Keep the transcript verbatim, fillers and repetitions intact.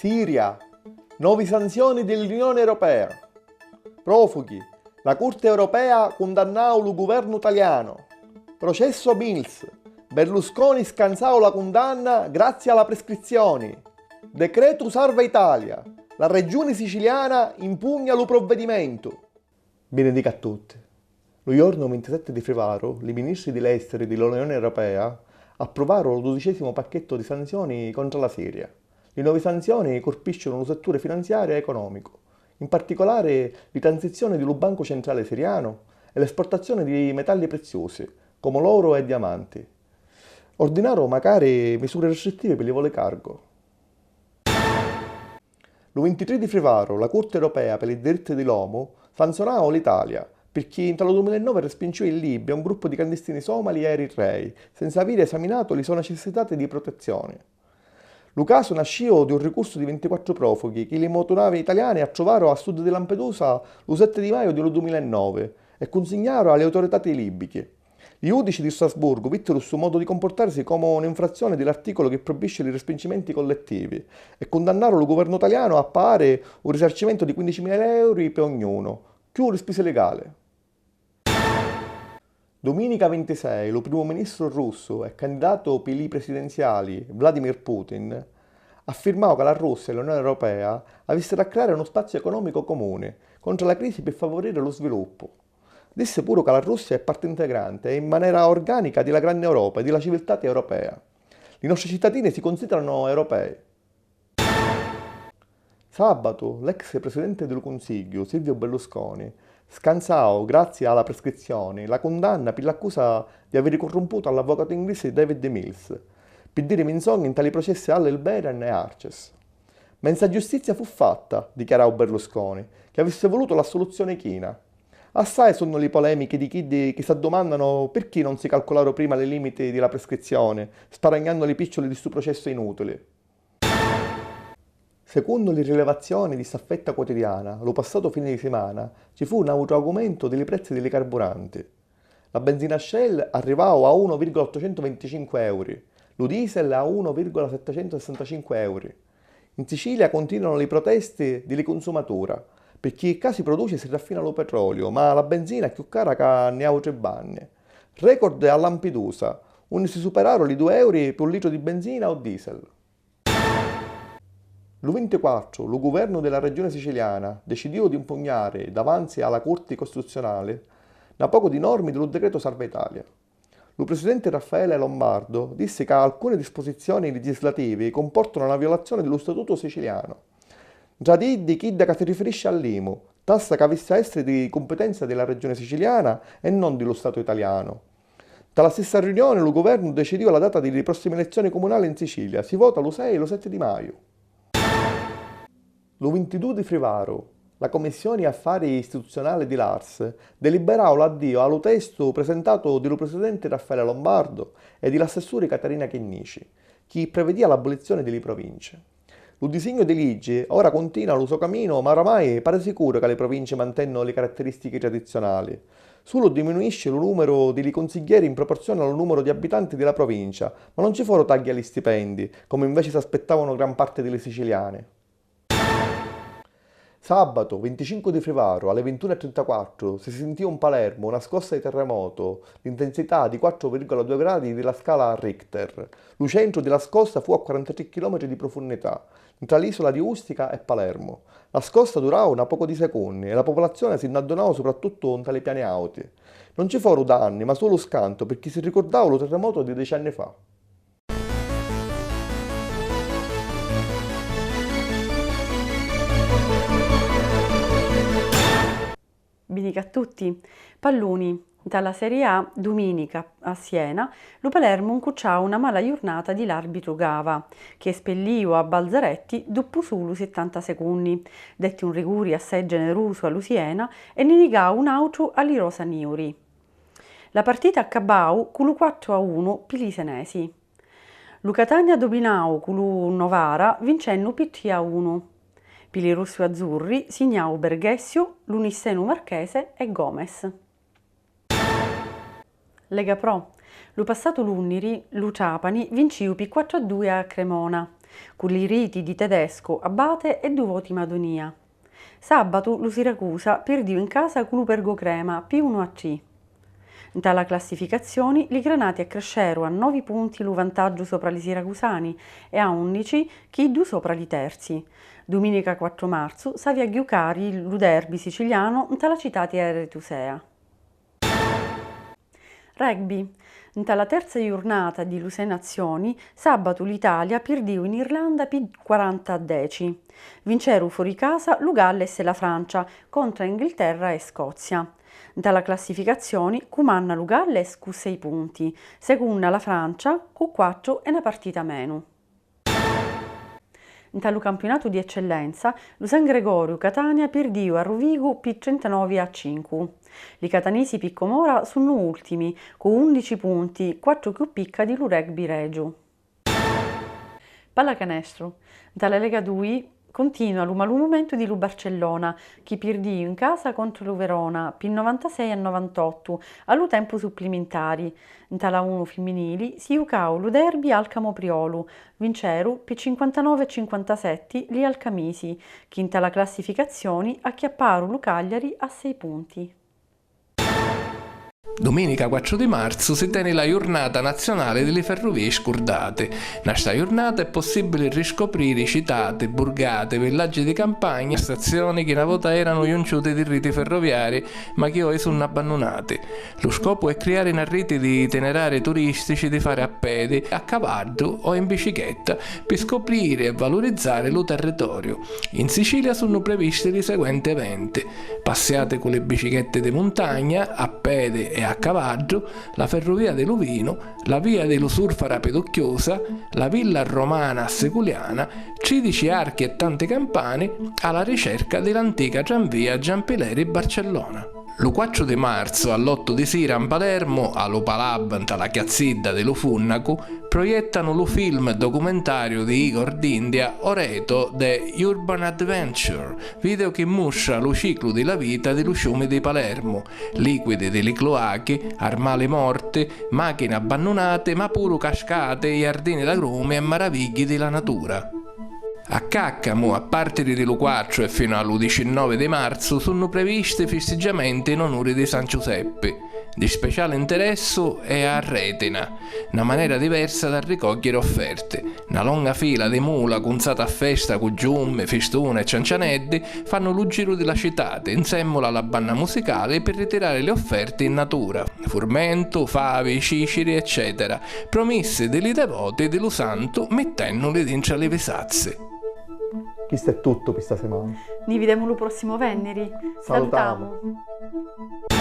Siria. Novi sanzioni di l'Unioni Europea. Profughi. La Curti Europea cundannau lu guvernu talianu. Processo Mills. Berlusconi scansau la cundanna grazzi a la prescrizzioni. Decretu Sarva Italia. La Regioni siciliana impugna lu provvedimentu. Binidica a tutti. Lu jornu vintisetti di Frivaru, li ministri di l'esteri di l'Unioni Europea appruvaru lu dudicesimu pacchettu di sanzioni contra la Siria. Li novi sanzioni curpiscinu lu setturi finanziariu e economicu, in particolari li transizioni di lu Bancu Centrali sirianu e l'esportazioni di metalli priziusi, comu l'oru e diamanti. Ordinaru macari misuri ristrittivi pi li voli cargu. Lu vintitrì di Frivaru, la Curti Europea pi li Diritti di l'Omu sanzionau l'Italia, pirchì nta lu dumila e novi rispinciu in Libia un gruppu di clandistini somali e eritrei, senza aviri esaminatu li so necessitati di prutezzioni. Lu casu nascìu di un ricursu di vintiquattru profughi chi li motunavi italiani attruvaru a sud di Lampedusa lu setti di maiu di lu dumila e novi e cunsignaru a li autoritati libichi. Li judici di Strasburgu vìttiru ssu modu di comportarisi comu un'infrazzioni di l'articulu chi proibisci li rispincimenti collettivi e cundannaru lu guvernu talianu a pagari un risarcimentu di quindicimila euri pi ognunu, cchiù li spisi ligali. Dumìnica vintisei, lu primu ministru russu e candidatu pi li presidenziali Vladimir Putin affirmau ca la Russia e l'Unioni Europea avìssiru a creari un spaziu econòmicu comuni contra la crisi pi favuriri lu sviluppu. Dissi puru ca la Russia è parti integranti e in manera organica di la granni Europa e di la civiltati europea. Li nostri cittadini si cunsidiranu europei. Sàbatu, l'ex presidenti di lu Cunsigghiu, Silviu Berlusconi, scansau, grazzi a la prescrizzioni, la cundanna pi l'accusa di aviri currumputu a l'avvocatu inglisi David Mills, pi diri minzogni nta li processi Halle Liberian e Arches. Menza giustizia fu fatta, dichiarau Berlusconi, chi avissi vulutu l'assoluzioni china. Assai sunnu li polemichi di chiddi chi s'addumannanu pirchì non si calcularu prima li limiti di la prescrizzioni, sparagnannu li picciuli di stu processu inutili. Secunnu li rilevazzioni di Staffetta Quotidiana, lu passatu fini di simana ci fu n'àutru agumentu di li prezzi di li carburanti. La benzina Shell arrivau a unu virgola ottocentuvinticinque euri, lu diesel a unu virgola settecentusessantacinque euri. In Sicilia cuntinuanu li protesti di li cunsumatura, pirchì ccà si produci e si raffina lu petroliu, ma la benzina è cchiù cara ca nni àutri banni. Record a Lampidusa, unni si superaru li dui euri pi un litru di benzina o diesel. Lu vintiquattru, lu guvernu di la Regioni Siciliana decidìu di mpugnari davanzi a la Curti Costituzziunali na pocu di normi di lu decretu Sarva Italia. Lu presidenti Raffaele Lombardo dissi ca alcuni disposizzioni liggislativi cumpòrtanu na violazzioni di lu Statutu sicilianu. Ntra d'iddi chidda ca si rifirisci all'IMU, tassa ca avissi a èssiri di cumpitenza di la Regioni Siciliana e non di lu Statu italianu. Nta la stissa riunioni lu guvernu decidìu la data di li pròssimi elezzioni cumunali in Sicilia, si vota lu sei e lu setti di maiu. Lu vintidui di Frivaru, la Commissioni Affari Istituzziunali di l'ARS deliberau l'addiu a lu testu prisentatu di lu presidenti Raffaele Lombardo e di l'assessuri Catarina Chinnici, chi previdìa l'abulizzioni di li provinci. Lu disignu di liggi ora cuntinua lu so caminu, ma oramai pari sicuru ca li provinci mantènnu li carattirìstichi tradizziunali. Sulu diminuisci lu nùmeru di li cunsigghieri in proporzioni a lu nùmeru di abbitanti di la provincia, ma non ci foru tagghi a li stipendi, comu inveci s'aspittàvanu gran parti di li siciliani. Sàbatu, vinticincu di Frivaru, a li vintunu e trintaquattru, si sintìu 'n Palermu na scossa di terremotu d'intensità di quattru virgola dui gradi di la scala Richter. Lu centru di la scossa fu a quarantatrì chilometri di prufunnità, ntra l'ìsula di Ùstica e Palermu. La scossa durau na pocu di secunni e la pupulazzioni si nn'addunau suprattuttu nta li piani àuti. Non ci foru danni, ma sulu scantu, pirchì si ricurdau lu terremotu di deci anni fa. Binica a tutti. Palluni. Nta la Serie A, dumìnica, a Siena, lu Palermu ncucciau na mala jurnata di l'àrbitru Gava, chi espellìu a balzaretti doppu sulu sittanta secunni, detti un riguri assai generusu a lu Siena e nni ligau un àutru a li Rosa Niuri. La partita accabbau cu lu quattru a unu pi li senesi. Lu Catania duminau cu lu Novara vincennu pi tri a unu. Pi li russu-azzurri signau Berghessiu, lu Nissenu Marchese e Gomes. Lega Pro. Lu passatu lùnniri lu Trapani vincìu pi quattru a dui a Cremona. cu li riti di Tedesco Abate e du' voti Madonia. Sabatu lu Siracusa pirdiu in casa cu lu Pergocrema pi unu a tri. Nta la classificazioni li Granati accresceru a novi punti lu vantaggiu sopra li Siracusani e a unnici chiddu sopra li terzi. Duminica quattru marzu s'havi a ghiucari lu derby sicilianu nta la citati Aretusea. Rugby. Nta la terza jurnata di lu Sei Nazioni, sabatu l'Italia pirdiu in Irlanda pi quaranta a deci. Vinceru fori casa lu Galles e la Francia contra Inghilterra e Scozia. Nta la classificazioni cumanna lu Galles cu sei punti, secunna la Francia cu quattru e na partita menu. Nta lu campiunatu di Eccellenza, lu San Gregoriu Catania pirdiu a Ruvigu pi trintanovi a cincu. Li catanisi pi com'ora sunnu ultimi, cu undici punti, quattru cchiù picca di lu Rugby Regiu. Pallacanestru. Nta la Lega dui, continua lu malu mumentu di lu Barcellona, chi pirdiu in casa contru lu Verona pi novantasei a novantottu a lu tempu supplimintari. Nta la unu fimminili si jucau lu derby Alcamo-Priolu, vinceru pi cinquantanovi a cinquantasetti li alcamisi, chi nta la classificazioni acchiapparu lu Cagliari a sei punti. Duminica quattru di marzu si teni la jurnata nazzionali di li ferruvii scurdati. Nta sta jurnata è possibili riscopriri citati, burgati, villaggi di campagna, stazioni chi na vota eranu junciuti di riti ferroviari ma chi oi sunnu abbannunati. Lu scopu è criari na riti di itinerari turistici di fari a pedi, a cavaddu o in bicichetta pi scopriri e valurizzari lu territoriu. In Sicilia sunnu previsti li seguenti eventi: passiati cu li bicichetti di muntagna, a pedi e a cavaddu, la ferruvia di lu vinu, la via di lu surf a Rapiducchiusa, la villa romana a Siculiana, tridici archi e tanti campani a la ricerca di l'antica tranvia Giampileri-Barcellona. Lu quattru di marzu all'ottu di sira 'n Palermu, a lu Palab nta la chiazzidda di lu Funnacu, proiettanu lu film documentariu di Igor D'India Oreto, The Urban Adventure, video chi mustra lu ciclu di la vita di lu ciumi di Palermu, liquidi di li cloachi, armali morti, machini abbannunati ma puru cascati, jardini d'agrumi e maravigghi di la natura. A Caccamu, a partiri di lu quattru e finu a lu dicinnovi di marzu, sunnu previsti fistiggiamenti in onuri di San Ciuseppi. Di speciali interessu è a Retina, na manera diversa d'arricogghiri offerti. Na longa fila di mula cunzata a festa cu giummi, fistuni e ciancianeddi fannu lu giru di la citati, nsemmula a la banna musicali, pi ritirari li offerti in natura, furmentu, favi, ciciri, eccetera, promissi di li devoti di lu santu mittennuli dintra li visazzi. Chistu è tuttu pi sta simana. Ni videmu lu prossimu venniri. Salutamu. Salutamu.